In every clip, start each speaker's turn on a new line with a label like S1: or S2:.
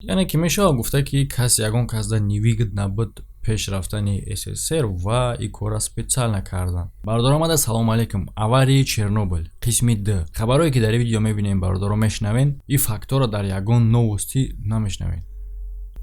S1: Яъне ки мешавад гуфта, ки кас ягон касда невыгодно буд пеш рафтани СССР ва ин корра специально карданд. Бародаро, омада, салому алейкум. Аварияи Чернобыл қисми д. Хабарҳое, ки дар ин видео мебинем, бародаро, мешунавем, ин фактҳоро дар ягон новости намешунавем.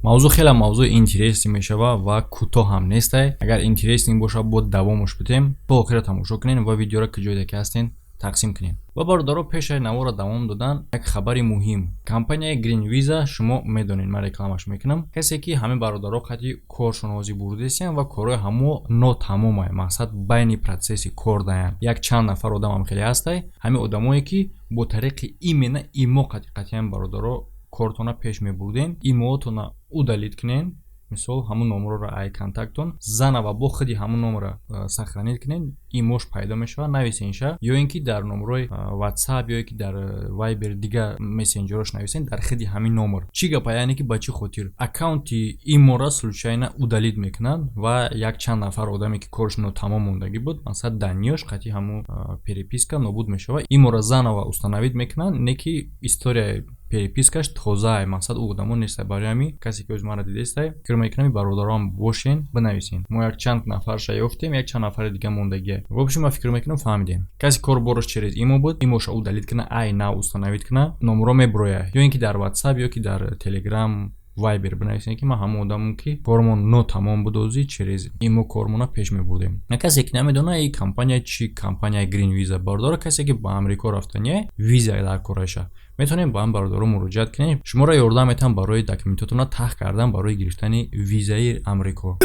S1: Мавзӯъ хеле мавзӯи интересный мешавад ва кӯтоҳ ҳам нестай. Агар интересный бошад, бо давомаш битем. То охира тамошо кунем ва видеоро куҷое ки ҳастен, тақсим кунем. Ва бародаро, пешаи наворро давом додан, як хабари муҳим. Компанияи Green Visa, шумо медонед, ман рекламаш мекунам. Касе ки ҳамин бародаро қати коршон ҳозир бурдесиян ва корҳои ҳамо нотамомай, мақсад, байни процесси кор даян, як чанд нафар одамам хеле ҳастай. Ҳамин одамое ки бо тариқи именно имо қати қатиан, бародаро, кортона пеш мебурден, имоотона удалить кунен. Мисол, ҳамун номерро ай контактон зана ва бо худи ҳамун номерро сохранить кунен, имош пайдо мешавад, нависенша ё ин ки дар номерҳои WhatsApp ё ки дар Viber, дигар мессенҷерош нависен дар худи ҳамин номер. Чӣ гапа? Яъне ки ба чӣ хотир аккаунти имора случайно удалить мекунанд ва як чанд нафар одаме, ки корш нотамом мондагӣ буд, масалан, данныеёш қати ҳамун переписка нобуд мешавад. Имора заново установить мекунанд, не ки историяи перепискаш тозаае, мақсад, ӯ одамо нестай. Барои ҳамин касе ки ози маро дидестай, фикр мекунам, бародароам бошен, бинависен. Мо як чанд нафарша ёфтем, як чанд нафари дига мондагия. В общем, ман фикр мекунам, фаҳмидем. Касе кор бораш через имо буд, имоша удалить куна, ай нав установить куна, номерро мебурояд. Ё ин ки дар WhatsApp ё ки дар Telegram, Viber бинависем, ки ман ҳамон одамом, ки кормон нотамом будозӣ, через имо кормона пеш мебурдем. Касе ки намедона, и компания чи компания Green Visa, бародаро, касе ки ба Амрико рафтания, виза дар кораша, метавонем ба ҳам бародаро муроҷиат кунем. Шуморо ёрдам метавон барои документотона тах кардан барои гирифтани визаи Амрико.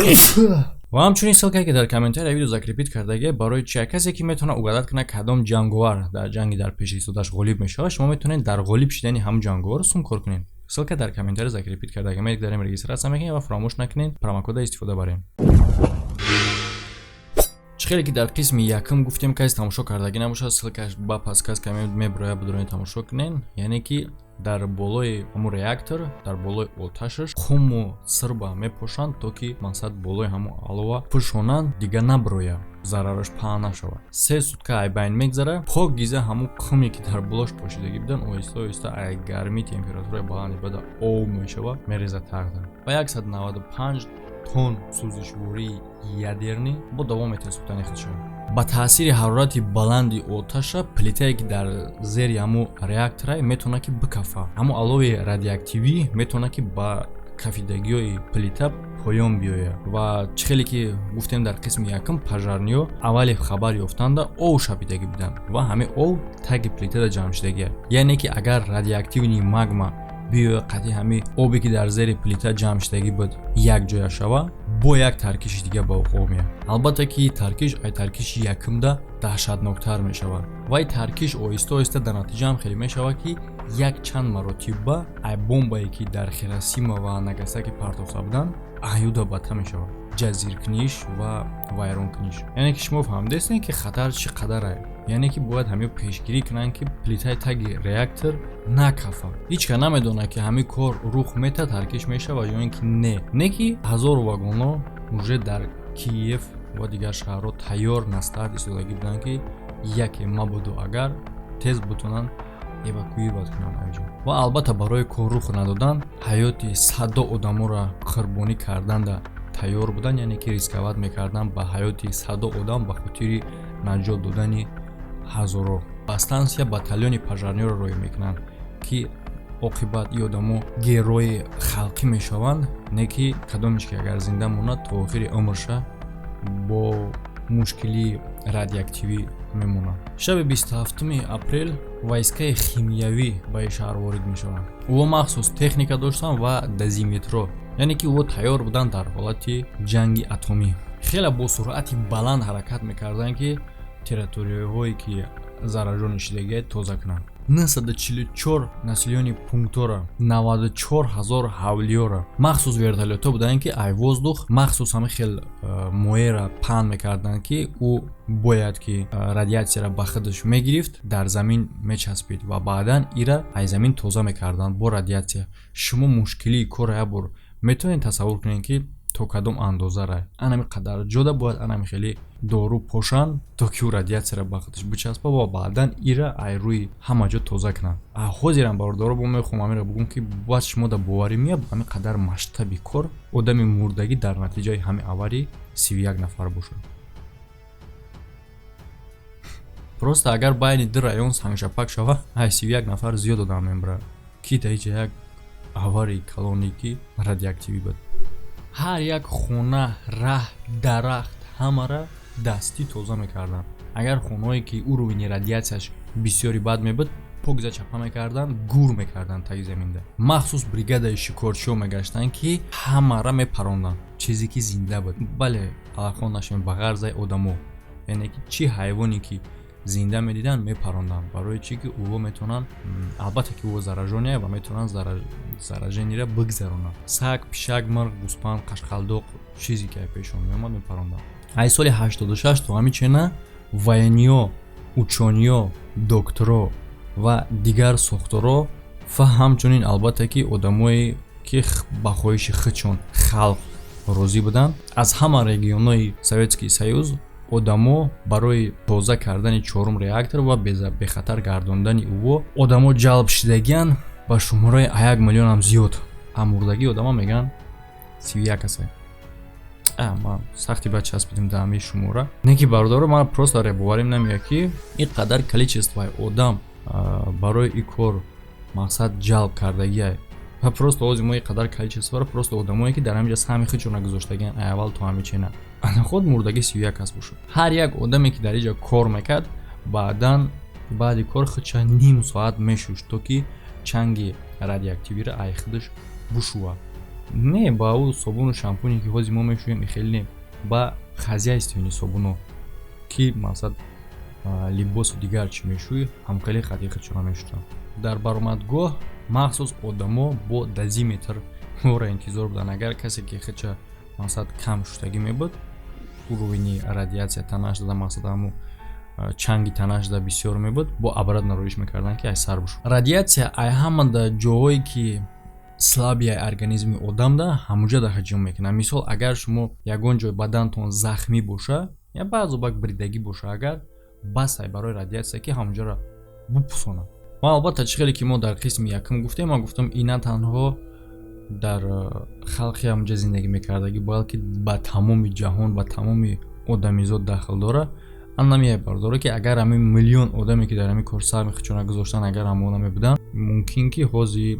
S1: Ва ҳамчунин ссылкае, ки дар комментария видео закрепить кардагия, барои чи касе ки метавонад угадать кунад, кадом ҷанговар дар ҷанги дар пеши истодаш ғолиб мешавад, шумо метавонед дар ғолиб шидани ҳамон ҷанговар сум кор кунед. Ссылка дар комментария закрепить кардага. Мегдарем, регистрация мекунем ва фаромӯш накунед, промокода истифода барем. Чӣ хеле ки дар қисми якум гуфтем, касе тамошо кардагӣ набошад, ссылкаш ба подсказка меброяд, бидуред, тамошо кунед. Яъне ки дар болои ҳамун реактор, дар болои оташаш хуму сирба мепошанд, то ки, мақсад, болои ҳамун алова пӯшонанд, дига наброяд, зарараш паҳн нашавад. 3 сутка ай байн мегзара, пок гиза ҳамун хуме, ки дар болош пошидагӣ буданд, оҳиста оҳиста ай гармӣ, температураи баланди бада об мешавад, мерезад тағда ва 195 тонн сӯзишвории ядерный бо давом метавад сӯхтани худшон. Ба таъсири ҳарорати баланди оташа плитае, ки дар зери ҳамун реактора, метавонад ки бикафа. Ҳамун алови радиоактивӣ метавонад ки ба кафидагиҳои плита поён биёяд. Ва чӣ хеле ки гуфтем дар қисми якум, пожарниҳо аввали хабар ёфтанда ов шапидагӣ буданд ва ҳамин ов таги плитада ҷамъ шудагия. Яъне ки агар радиоактивный магма биёяд, қатъи ҳамин обе, ки дар зери плита ҷамъ шудагӣ буд, якҷоя шава, бо як таркиши дига ба вуқӯъ меяд. Албатта ки таркиш ай таркиши якумда даҳшатноктар мешавад. Вай таркиш оҳиста оҳиста дар натиҷа ҳам хеле мешавад, ки як чанд маротиба ай бомбае, ки дар Хиросима ва Нагасаки партофта буданд, аюда бадтар мешавад ҷазиркуниш ва вайронкуниш. Яъне ки шумо фаҳмидастед, ки хатар чӣ қадар. Яъне ки бояд ҳамин пешгирӣ кунанд, ки плитаи таги реактор накафа. Ҳеҷ кас намедонад, ки ҳамин кор рух метаҳад, таркиш мешавад ё ин ки не. Не ки ҳазору вагонҳо уже дар Киев ва дигар шаҳрҳо тайёр настард истодагӣ буданд, ки яке мабоду агар тез бутонанд эвакуировать кунанд аҷо. Ва албатта, барои кор рух надодан, ҳаёти садо одаморо қурбонӣ карданда тайёр буданд. Яъне ки рисковать мекарданд ба ҳаёти садо одам ба хотири наҷот додани ҳазоро. Ба стансия батальони пожарниро роҳӣ мекунанд, ки оқибат и одамо герои халқӣ мешаванд. Не ки кадомеш ки агар зинда монад, то охири умрша бо мушкилии радиоактивӣ мемонад. Шаби 27 апрел войскаи химиявӣ ба ин шаҳр ворид мешаванд. Ӯ махсус техника доштанд ва дозиметрҳо, яъне ки ӯ тайёр буданд дар ҳолати ҷанги атомӣ. Хеле бо суръати баланд ҳаракат мекарданд, ки территорияҳое, ки заражённый шидагия, тоза кунанд. 944 населённый пунктҳоро, 94 ҳазор ҳавлиёро махсус вертолётҳо буданд, ки ай воздух махсус ҳамин хел моеъра паҳн мекарданд, ки ӯ бояд ки радиатсияро ба худаш мегирифт, дар замин мечаспид ва баъдан ира ай замин тоза мекарданд бо радиатсия. Шумо мушкилии корро як бор метавонед тасаввур кунед, ки То кадом андозара анами қадар ҷода бояд анами хеле дору пошанд, то ки ӯ радиатсияра ба худаш бичаспа ва баъдан ира ай рӯи ҳама ҷо тоза кунанд. Ҳозирам, бародаро, бо мехоҳам амира бигӯм, ки бояд шумо да боварӣ меяд, ҳами қадар масштаби кор, одами мурдагӣ дар натиҷаи ҳами аварӣ 31 нафар бошад. Просто агар байни ду район сангшапак шава, ай 31 нафар зиёд одам мембирад, ки дар иҷа як аварии калоне ки радиоактивӣ буд. Ҳар як хона, раҳ, дарахт, ҳамара дастӣ тоза мекарданд. Агар хонаое ки уровени радиатсияш бисёри бад мебуд, покза чапа мекарданд, гур мекарданд таги заминда. Махсус бригадаи шикорчиҳо мегаштанд, ки ҳамара мепаронданд, чизе ки зинда буд. Бале, аллахон нашем, ба ғарзаи одамо, яъне ки чӣ ҳайвоне ки зинда медиданд, мепаронданд. Барои чӣ ки ӯво метавонанд, албатта ки ӯво заражения ва метавонанд заражениеро бигзаронанд. Саг, пишак, мирғ, гӯспанд, қашқалдоқ, чизе ки пешон меомад, мепаронданд. Ай соли 86 то ҳамин чена военниё, учёниё, докторо ва дигар сохторо ва ҳамчунин, албатта ки, одамое ки ба хоҳиши худшон халқ розӣ буданд, аз ҳама регионҳои Советский Союз одамо барои тоза кардани чорум реактор ва бехатар гардондани ӯво одамо ҷалб шидагиян ба шумораи 1 миллионам зиёд. А мурдагии одамо мегӯянд 31 касе. Ман сахти бад часпидим дар ҳамин шумора. Не ки, бародаро, ман просто боварим намеяд, ки ин қадар количествои одам барои ин кор мақсад ҷалб кардагиай ва просто ози мо ин қадар количестворо просто одамое ки дар ҳамин ҷа саҳми худшона гузоштагиан, аввал то ҳамин чена худ мурдагӣ 31 кас бошад. Ҳар як одаме ки дар инҷа кор мекард, баъдан баъди кор худша ним соат мешушт, то ки чанги радиоактивиро ай худаш бушувад. Не ба ӯ собуну шампуне ки ҳозир мо мешӯем, хеле не, ба хозяйственный собуно ки мақсад либосу дигар чӣ мешӯӣ, ҳамхеле хати худшона мешӯшанд. Дар баромадгоҳ махсус одамо бо дозиметр моро интизор буданд. Агар касе ки худша мақсад кам шуштагӣ мебуд, уровени радиатсия танаш дада, мақсад ҳаму чанги танаш да бисёр мебуд, бо обратно роиш мекарданд, ки ай сар бушуд. Радиатсия ай ҳама да ҷоҳое ки слабияи организми одамда, ҳамуҷа да ҳаҷм мекунад. Мисол, агар шумо ягон ҷой бадантон захмӣ боша я баъзо бак бридагӣ боша, агар басай барои радиатсия, ки ҳамуҷаро бупусонад. Ва албатта, чӣ хеле ки мо дар қисми якум гуфтем, ман гуфтам, ин на танҳо дар халқи ҳамуҷа зиндагӣ мекардагӣ, балки ба тамоми ҷаҳон, ба тамоми одамизод дахл дорад. Ан намеяй, бардоро, ки агар ҳамин миллион одаме ки дар ҳамин кор саҳми худшона гузоштан, агар ҳамона мебуданд, мумкин ки ҳозир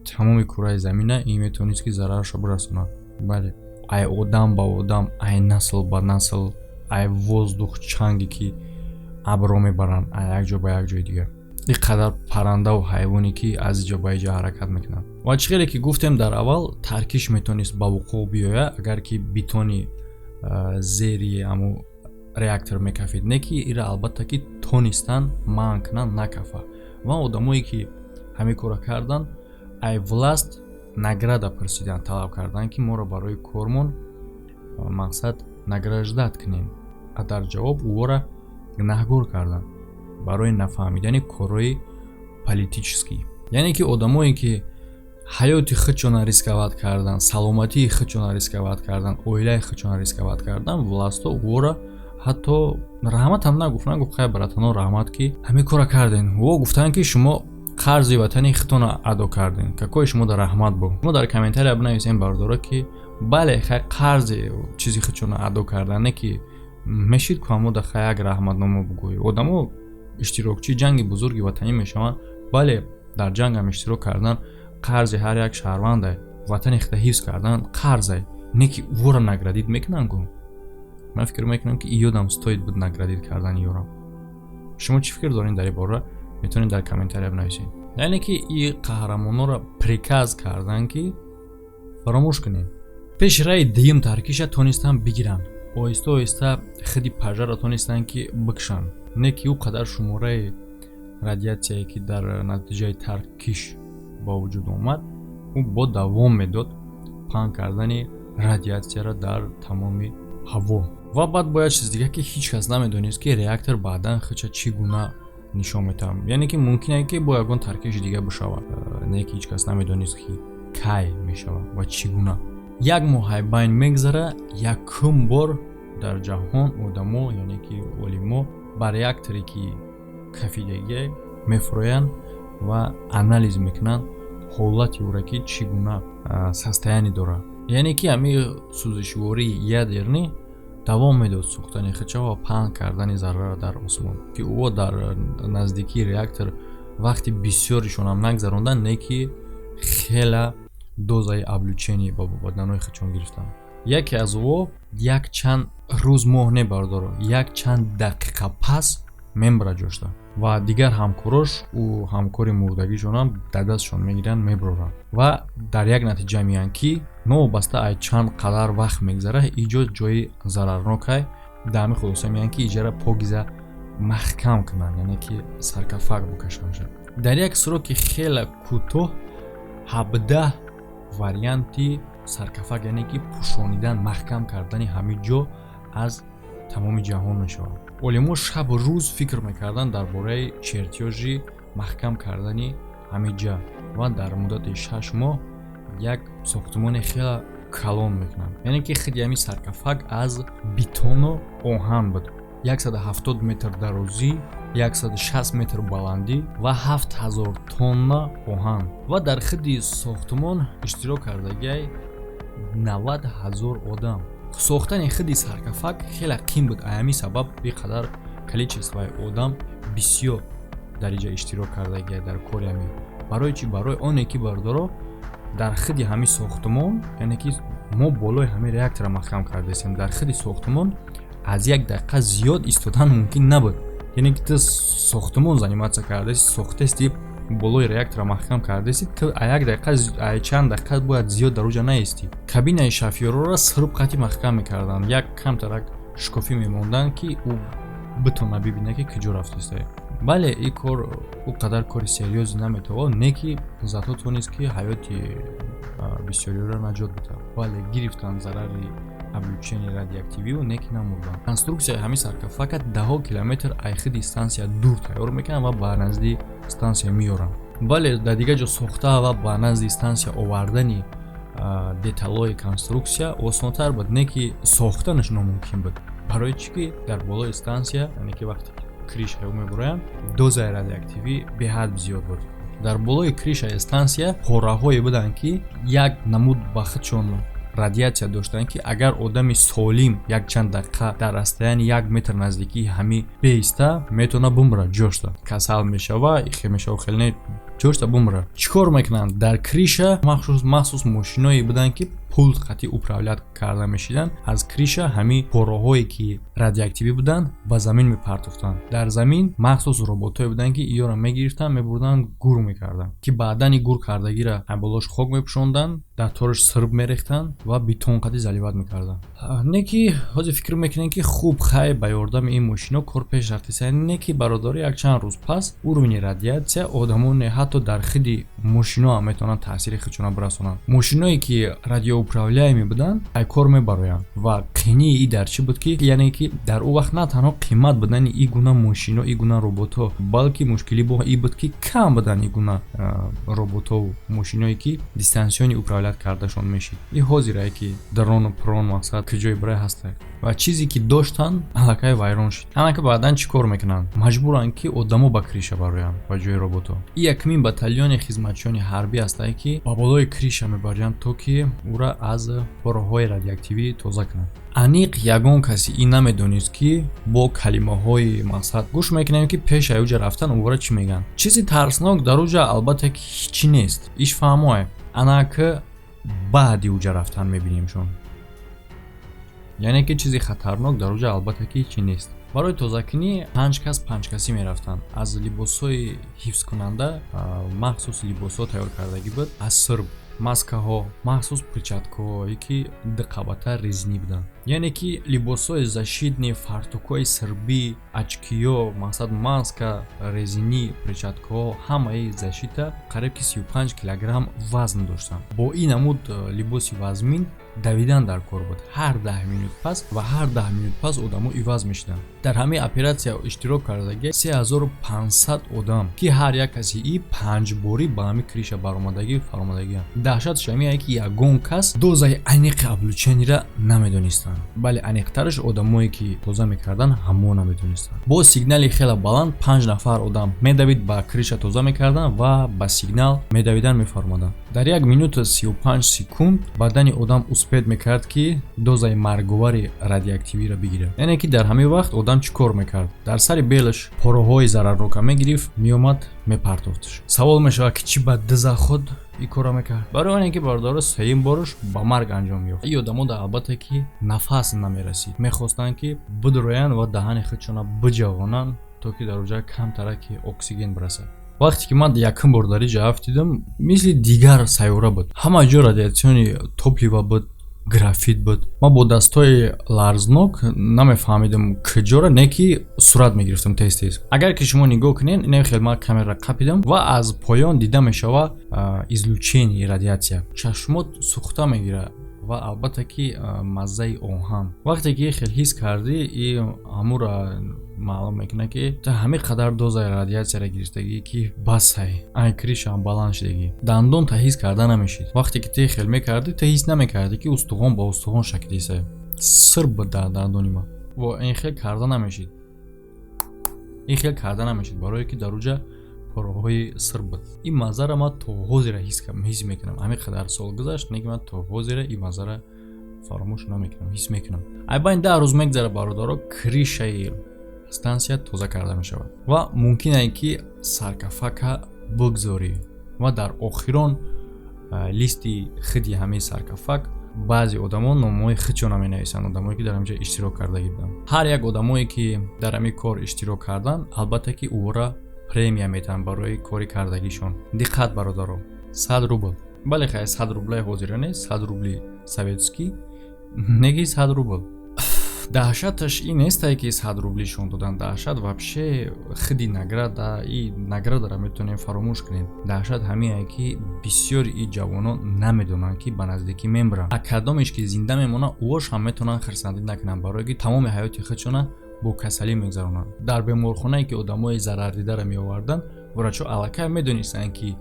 S1: тамоми кураи замина ин метавонист ки зарарашро бирасонад. Бале, ай одам ба одам, ай насл ба насл, ай воздух, чанге ки абро мебаранд ай як ҷо ба як ҷои дигар, ин қадар паррандаву ҳайвоне ки аз иҷо ба иҷо ҳаракат мекунанд. Ва чӣ хеле ки гуфтем дар аввал, таркиш метавонист ба вуқӯъ биёяд, агар ки бетони зери ҳаму реактор мекафид. Не ки ира, албатта ки, тонистанд манъ кунанд, накафа. Ва одамое ки ҳамин корро карданд, ай власть награда пурсиданд, талаб карданд, ки моро барои кормон мақсад награждать кунем. А дар ҷавоб ӯора гунаҳгор карданд барои нафаҳмидани корҳои политический. Яъне ки одамое ки ҳаёти худшона рисковать карданд, саломатии худшона рисковать карданд, оилаи худшона рисковать карданд, властҳо ӯора ҳатто раҳматам нагуфт. Нагуфт: «Хай, братано, раҳмат, ки ҳамин корро кардем». Ӯ гуфтанд, ки шумо қарзи ватани худтонро адо кардем, какой шумо дар раҳмат бо. Шумо дар комментария бинависем, бардоро, ки бале, хай, қарзи чизи худшонро адо кардан, не ки мешид ку ҳамо да хай як раҳматнома бугӯӣ. Одамо иштирокчии ҷанги бузурги ватанӣ мешаванд. Бале, дар ҷангам иштирок кардан қарзи ҳар як шаҳрванда, ватани худро ҳифз кардан қарзай, не ки ӯро наградить мекунанд ку. Ман фикр мекунам, ки иёдам стоит буд наградить кардани ёрам. Шумо чӣ фикр доред дар ин бора, метавонед дар комментария бинависед. Яъне ки и қаҳрамононро приказ карданд, ки фаромӯш кунед. Пеши раи дуюм таркиша тонистанд бигиранд, оҳиста оҳиста худи пожарро тонистанд ки бикушанд. Не ки ӯ қадар шумораи радиатсияе ки дар натиҷаи таркиш ба вуҷуд омад, ӯ бо давом медод паҳн кардани радиатсияро дар тамоми ҳаво. Ва баъд бо як чиз дига, ки ҳеҷ кас намедонист, ки реактор баъдан худша чӣ гуна нишон метавад. Яъне ки мумкин ки бо ягон таркиши дига бишавад. Не ки ҳеҷ кас намедонист, ки кай мешавад ва чӣ гуна. Як моҳай байн мегзара, якум бор дар ҷаҳон одамо, яъне ки олимо, ба реакторе ки кафидагие мефуроянд ва анализ мекунанд ҳолати ӯра, ки чӣ гуна состояние дорад. Яъне ки ҳамин сӯзишвории ядерный давом медод сӯхтани худша ва паҳн кардани заррара дар осмон, ки ӯ дар наздикии реактор вақти бисёришонам нагзаронданд, не ки хела дозаи облучение ба баданои худшон гирифтанд. Яке аз ӯ як чанд рӯз, моҳ не, бардоро, як чанд дақиқа пас мембра ҷошта ва дигар ҳамкорош, ӯ ҳамкори мурдагишонам дар дастшон мегиранд, меброранд ва дар як натиҷа меянд, ки новобаста ай чанд қадар вақт мегзара, иҷо ҷои зарарнокай. Дар ҳамин хулоса меянд, ки иҷара покиза маҳкам кунанд, яъне ки саркофаг букашанд. Дар як сроки хеле кӯтоҳ 17 варианти саркофаг, яъне ки пӯшонидан, маҳкам кардани ҳамин ҷо аз тамоми ҷаҳон мешавад. Олимо шабу рӯз фикр мекарданд дар бораи чертёжи маҳкам кардани ҳамин ҷа ва дар муддати 6 моҳ як сохтумони хеле калон мекунанд. Яъне ки худи ҳамин саркофаг аз бетону оҳан буд, 170 метр дарозӣ, 160 метр баландӣ ва 7000 тонна оҳан. Ва дар худи сохтумон иштирок кардагиай 90 ҳазор одам. Сохтани худи саркофаг хеле қим буд, ҳамин сабаб беқадар количествои одам бисёр дар инҷа иштирок кардагиай дар кори ҳамин. Барои чӣ? Барои оне ки, бардоро, дар худи ҳамин сохтумон, яъне ки мо болои ҳамин реактора маҳкам кардастем, дар худи сохтумон аз як дақиқа зиёд истодан мумкин набуд. Яъне ки ту сохтумон заниматься кардаси, сохтасти, болои реактора маҳкам кардаси, ту як дақиқа, чанд дақиқа бояд зиёд дар уҷа наистӣ. Кабинаи шофёрора сруб қати маҳкам мекарданд, як камтарак шикофӣ мемонданд, ки ӯ битона бибина, ки куҷо рафтаста. Бале, ин кор ӯ қадар кори серьёзе наметавон, не ки зато тонист, ки ҳаёти бисёриёро наҷот бидиҳад. Бале, гирифтанд зарари облучение радиоактивию, не ки намурданд. Конструксияи ҳамин саркофага даҳо километр ай худи стансия дур тайёр мекунанд ва ба назди стансия меёранд. Бале, дар дигар ҷо сохта ва ба назди стансия овардани деталҳои конструксия осонтар буд, не ки сохтанаш номумкин буд. Барои чӣ ки дар болои стансия, яъне ки вақте крыша мебуроянд, дозаи радиоактивӣ беҳад зиёд буд. Дар болои крышаи стансия пораҳое буданд, ки як намуд ба худшон радиатсия доштанд, ки агар одами солим якчанд дақиқа дар расстоянии як метр наздикии ҳамӣ беиста, метавона бумра, ҷошта касал мешава, ихе мешава, хеле не, ҷошта бумра. Чӣ кор мекунанд? Дар крыша махсус мошиное буданд, ки пульт қатъи управлять карда мешиданд. Аз крыша ҳамин пораҳое ки радиоактивӣ буданд, ба замин мепартофтанд. Дар замин махсус роботҳое буданд, ки иёро мегирифтанд, мебурданд, гур мекарданд, ки баъдани гур кардагира болош хок мепӯшонданд, дар тораш сирб мерехтанд ва бетон қади заливать мекарданд. Не ки ҳозир фикр мекунем, ки хуб, хай, ба ёрдами ин мошино кор пеш рафтеса. Не ки, бародаро, якчанд рӯз пас уровни радиатсия одамоне ҳатто дар худи мошино ҳам метавонанд таъсири худшона бирасонанд. Мошиное ки радиоуправляемый буданд, ай кор мебароянд. Ва қинии и дар чӣ буд, ки яъне ки дар он вақт на танҳо қимат будани и гуна мошино, и гуна роботҳо, балки мушкилӣ бо и буд, ки кам буданд и гуна роботҳову мошиное, ки дистанционно управлять кардашон мешид. И ҳозирае ки дрону прон, мақсад, куҷои барои ҳастае ва чизе ки доштанд, аллакай вайрон шуд. Анака баъдан чӣ кор мекунанд? Маҷбуранд, ки одамо ба крыша бароянд ба ҷои роботҳо. И якумин батальони хизматчиёни ҳарбӣ ҳастае, ки ба болои крыша мебарянд, то ки ӯра аз пораҳои радиоактивӣ тоза кунанд. Аниқ ягон касе ин намедонист, ки бо калимаҳои, мақсад, гӯш мекунем, ки пеш ай уҷа рафтан увора чӣ мегӯянд. Чизи тарснок дар уҷа, албатта, ки ҳичӣ нест, иш фаҳмое. Анака баъди уҷа рафтан мебинимшон. Яъне ки чизи хатарнок дар уҷа, албатта, ки ҳичӣ нест. Барои тозакунӣ панҷ кас панҷкасӣ мерафтанд. Аз либосҳои ҳифзкунанда махсус либосҳо тайёр кардагӣ буд, аз сирб, маскаҳо, махсус перчаткаҳое, ки дуқабата резинӣ буданд. Яъне ки либосҳои защитный, фартукҳои сирбӣ, очкиё, мақсад, маска резинӣ, перчаткаҳо, ҳамаи защита қариб ки 35 килограмм вазн доштанд. Бо ин намуд либоси вазмин давидан дар кор буд ҳар 10 минут пас, ва ҳар 10 минут пас одамо иваз мешуданд. Дар ҳамаи оператсия иштирок кардаги 3500 одам, ки ҳар як каси и панҷборӣ ба ҳамин крыша баромадагӣ, фаромадагиам. Даҳшатш ҳамиае, ки ягон кас дозаи аниқи облучение ра намедонистанд. Бале, аниқтараш, одамое ки тоза мекарданд, ҳамо намедонистанд. Бо сигнали хеле баланд панҷ нафар одам медавид, ба крыша тоза мекарданд ва ба сигнал медавидан, мефармоданд. Дар 1 минуту 35 секунд бадани одам успеть мекард, ки дозаи марговари радиоактивиро бигирад. Яъне ки дар ҳамин вақт одам чӣ кор мекард? Дар сари белаш пораҳои зарарнока мегирифт, меомад, мепартофтш. Савол мешавад, ки чӣ ба диза худ ин корро мекард? Барои оне ки, бародаро, сеюм бораш ба марг анҷом ёфт. Ин одамо да, албатта ки, нафас намерасид, мехостанд, ки бидроянд ва даҳани худшона биҷавонанд, то ки дар оҷа камтараки оксиген бирасад. Вақте ки ман якум бор дар иҷа афтидам, мисли дигар сайёра буд. Ҳама ҷо радиационный топлива буд, графит буд. Ман бо дастҳои ларзнок намефаҳмидам куҷора, не ки сурат мегирифтам тез тез. Агар ки шумо нигоҳ кунед, ин хел ман камера қапидам ва аз поён дида мешава излучение радиация. Чашмот сӯхта мегирад ва, албатта ки, маззаи оҳан. Вақте ки хел ҳис кардӣ, и ҳамура маълум мекунад, ки ту ҳамин қадар дозаи радиатсияро гирифтагӣ, ки басай, ай крыша ам баланд шудагӣ. Дандон та ҳис карда намешид. Вақте ки ту хел мекардӣ, ту ҳис намекардӣ, ки устухон ба устухон шакидисай. Сир буд дар дандони ман ва ин хел карда намешид, ин хел карда намешид, барое ки дар уҷа пораҳои сир буд. Ин маззара ман то ҳозира ҳис мекунам. Ҳамин қадар сол гузашт, не ки ман то ҳозира ин маззара фаромӯш намекунам, ҳис мекунам. Айбайн 10 рӯз мегзара, бародаро, крыша и стансия тоза карда мешавад ва мумкин ае, ки саркофага бигзорӣ. Ва дар охирон листи хиди ҳамаи саркофаг баъзе одамон номҳои худшона менависанд, одамое ки дар ҳаминҷо иштирок кардагӣ буданд. Ҳар як одамое ки дар ҳамин кор иштирок карданд, албатта ки, ӯра премия метаҳанд барои кори кардагишон. Диққат, бародаро, 100 рубл. Бале, хай, 100 рублаи ҳозира нест, 100 рубли советский неги, 100 рубл. Даҳшаташ ин нестае, ки 100 рублишон додан. Даҳшат вообще хиди награда, и награда ра метавонем фаромӯш кунем. Даҳшат ҳамиае, ки бисёри и ҷавонон намедонанд, ки ба наздикӣ мемиранд. А кадомеш ки зинда мемонанд, ӯош ҳам метавонанд хирсандӣ накунанд, барое ки тамоми ҳаёти худшона бо касалӣ мегузаронанд. Дар беморхонае ки одамои зарардидаро меоварданд, врачҳо аллакай медонистанд, ки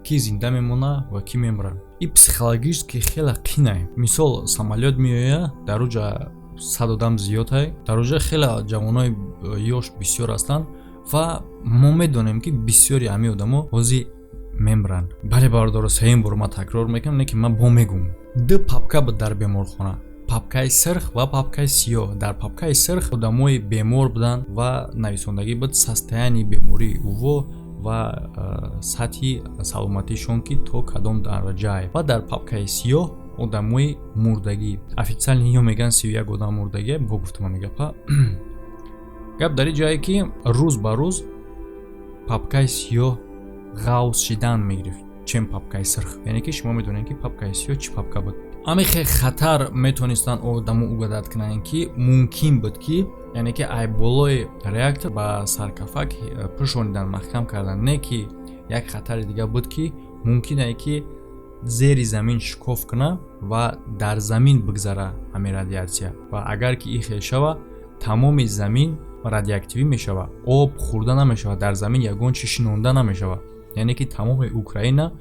S1: кӣ зинда мемонад ва кӣ мемирад. И психологически хеле қинай. Мисол, самолёт меояд, дар уҷа 100 одам зиёдае, дар уҷа хеле ҷавонои ёш бисёр ҳастанд ва мо медонем, ки бисёри ҳамин одамо ҳозир мемиранд. Бале, бародаро, сеюм бор ман такрор мекунам, не ки ман бо мегӯм: ду папка буд дар беморхона, папкаи сирх ва папкаи сиёҳ. Дар папкаи сирх одамои бемор буданд ва нависондагӣ буд состояние бемории ӯво ва сатҳи саломатишон, ки то кадом дараҷае. Ва дар папкаи сиёҳ одамои мурдагӣ. Официально ё мегӯянд, 31 одам мурдагӣ. Бо гуфтам ҳамин гапа. Гап дар ин ҷое, ки рӯз ба рӯз папкаи сиёҳ ғавз шидан мегирифт, чем папкаи сирх. Яъне ки шумо медонед, ки папкаи сиёҳ чӣ папка буд. Ҳамин хел хатар метавонистанд одамо угадать кунанд, ки мумкин буд, ки, яъне ки, ай болои реактор ба саркофаг пӯшонидан, маҳкам кардан. Не ки як хатари дигар буд, ки мумкин ае, ки зери замин шикоф куна ва дар замин бигзара ҳамин радиатсия. Ва агар ки ин хел шава, тамоми замин радиоактивӣ мешавад, об хӯрда намешавад, дар замин ягон чиз шинонда намешавад. Яъне ки тамоми Украина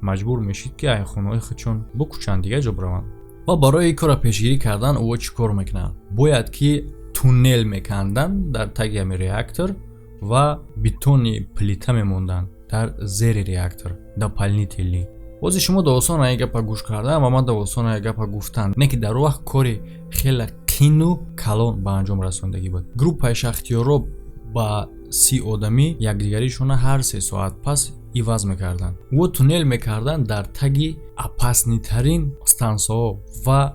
S1: маҷбур мешид, ки ай хонаҳои худшон бикӯчанд, дигар ҷо бираванд. Ва барои ин корро пешгирӣ кардан ӯ чӣ кор мекунанд? Бояд ки туннел меканданд дар таги ҳамин реактор ва бетонный плита мемонданд дар зери реактор, дополнительный. Бози шумо да осон ай гапа гӯш кардан ва ман да осон ай гапа гуфтан, не ки дар вақт кори хеле қину калон ба анҷом расондагӣ буд. Группаи шахтиёро ба 30 одамӣ якдигаришона ҳар 3 соат пас иваз мекарданд. Ӯ туннел мекарданд дар таги опасный тарин стансияҳо ва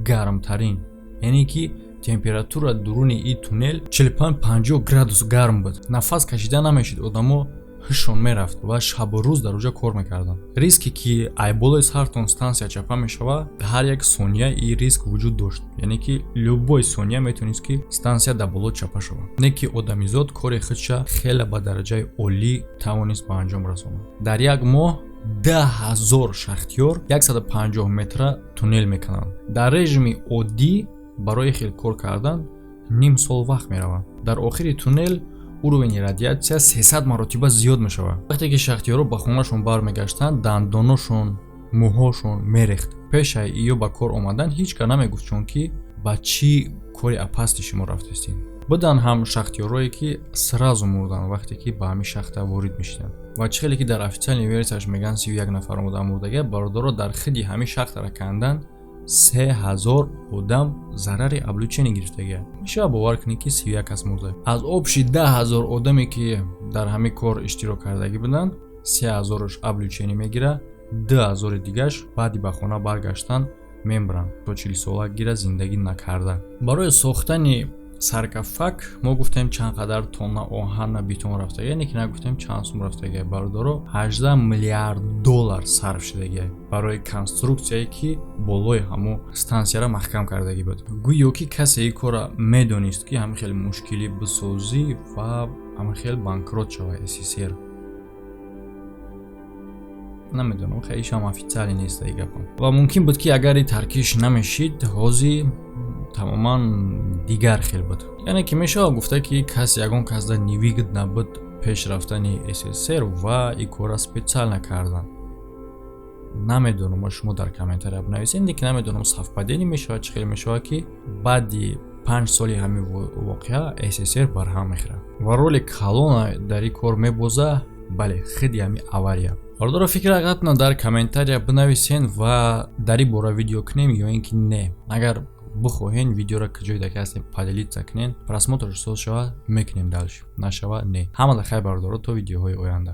S1: гармтарин, яъне ки температура дуруни ин туннел 45-50 градус гарм буд, нафас кашида намешид, одамо ҳушшон мерафт ва шабу рӯз дар оҷа кор мекарданд. Риске ки айболои сартон стансия чапа мешавад, ҳар як сония ин риск вуҷуд дошт, яъне ки любой сония метавонист, ки стансия дар боло чапа шавад. Не ки одамизод кори худша хеле ба дараҷаи олӣ тавонист ба анҷом расонад. Дар як моҳ 10 000 шахтёр 150 метра туннел мекунанд. Дар режими оддӣ барои хел кор кардан ним сол вақт меравад. Дар охири туннел уровень и радиатсия 300 маротиба зиёд мешавад. Вақте ки шахтиёро ба хонаашон бармегаштанд, дандоношон Мӯҳошон мерехт. Пешаи иё ба кор омадан ҳеҷ кас намегуфт, чунки ба чӣ кори опасный шумо рафтестед. Буданд ҳам шахтёрое, ки сразу мурданд, вақте ки ба ҳамин шахта ворид мешиданд. Ва чӣ хеле ки дар официальный версияш мегӯянд, 31 нафар омода мурдага. Бародаро, дар хиди ҳамин шахтара кандан 3000 одам зарари облучение гирифтагия. Мешавад бовар кунед, ки 31 кас мурда? Аз общий 10 000 одаме, ки дар ҳамин кор иштирок кардагӣ буданд, 3000-аш облучение мегирад, 2000-и дигаш баъди ба хона баргаштан мемиранд, то 40-сола гира зиндагӣ накарда. Барои сохтани саркофаг мо гуфтем, чанд қадар тонна оҳанна бетон рафтага, яъне ки нагуфтем чанд сум рафтага. Бародаро, 18 миллиард доллар сарф шудагия барои конструксияе, ки болои ҳамо стансияра маҳкам кардагӣ буд. Гӯё ки касе ин корра медонист, ки ҳамин хел мушкилӣ бисозӣ ва ҳамин хел банкрот шава СССР. Намедонам, ишам официально нест ин гапам. Ва мумкин буд, ки агар и таркиш намешид, ҳозир тамоман дигар хел буд. Яъне ки мешавад гуфта, ки кас ягон касда невыгодно буд пеш рафтани СССР ва ин корра специально кардан. Намедонам, шумо дар комментария бинависед, лекин намедонам, совпадение мешавад, чӣ хел мешавад, ки баъди 5 соли ҳамин воқеа СССР барҳам мехӯрад ва роли калона дар ин кор мебоза. Бале, хиди ҳамин авария. Бародаро, фикратона дар комментария бинависен ва дар ин бора видео кунем ё ин ки не. Агар бихоҳен, видеоро куҷоида ки ҳастем, поделиться кунен, просмотрш соз шавад, мекунем дальше, нашава, не. Ҳамада хайр, бародаро, то видеоҳои оянда.